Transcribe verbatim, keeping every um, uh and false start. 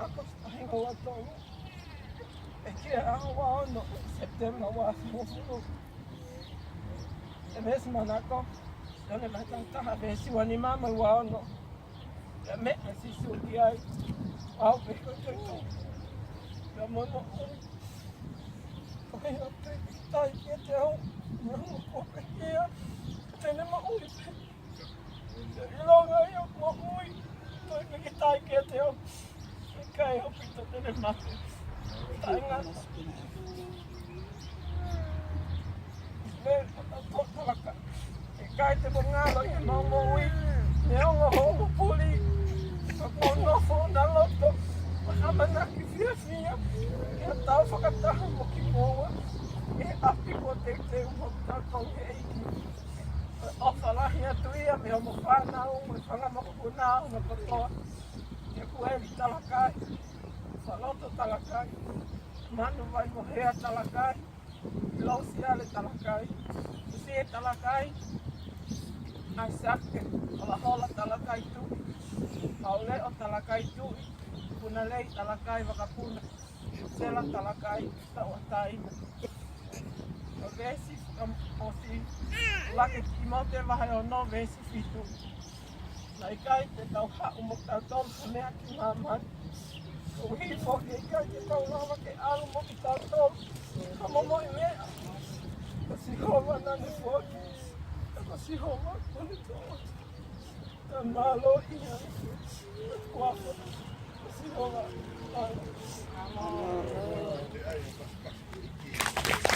ʻAokosi taha hiva ua tolu. ʻEzekiela ua ono, Sepitema ua hongofulu. ʻE veesi manako, Sione vahe taha taha, veesi ua nima mo e ua ono. Pea meʻa ʻa Sīsū ki ai, ʻAu pē ko e toitoi, pea mo e moʻui. Ko hai ʻoku tui pīkitai kiate au, neongo kuo pekia, te ne moʻui pē. ʻIlonga ia ʻoku moʻui, toe pīkitai kiate au, ʻe ʻikai ʻaupito te ne mate. Taʻengata. Mei he tō talaka. ʻE ʻikai te mo ngalo ʻi heʻemau moʻui, neongo hoʻomou puli. Ka kuo nofo ʻona loto ʻo ʻamanaki fiefia, ʻi he tau fakataha mo kimoua ʻi he ʻapi kuo teuteu maʻatautolu ʻe he ʻEiki. ʻOfa lahi atu ia mei hoʻomo fānau, mo e fanga mokopuna ʻo hono kotoa. He kueli talakai, Faloto talakai, Manu Vaimohea talakai, Losiale talakai, Usie talakai, ʻAisake Holahola talakai tuʻi, Pauleʻo talakai tuʻi, Punalei talakai vakapuna, Sela talakai tauʻatāina. Ko e veesi fakaʻosi, ʻUluaki Tīmote vahe ono veesi fitu. Naʻe ʻikai te tau haʻu mo kitautolu ha meʻa ki māmani. Koeʻuhi foki ʻe ʻikai te tau lava ke ʻalu mo kitautolu ha momoʻi meʻa. Ko Sihova naʻa ne foaki, pea ko Sihova naʻa ne toʻo. Ka mālō ia, ko e huafa ʻo Sihova. ʻĀmeni.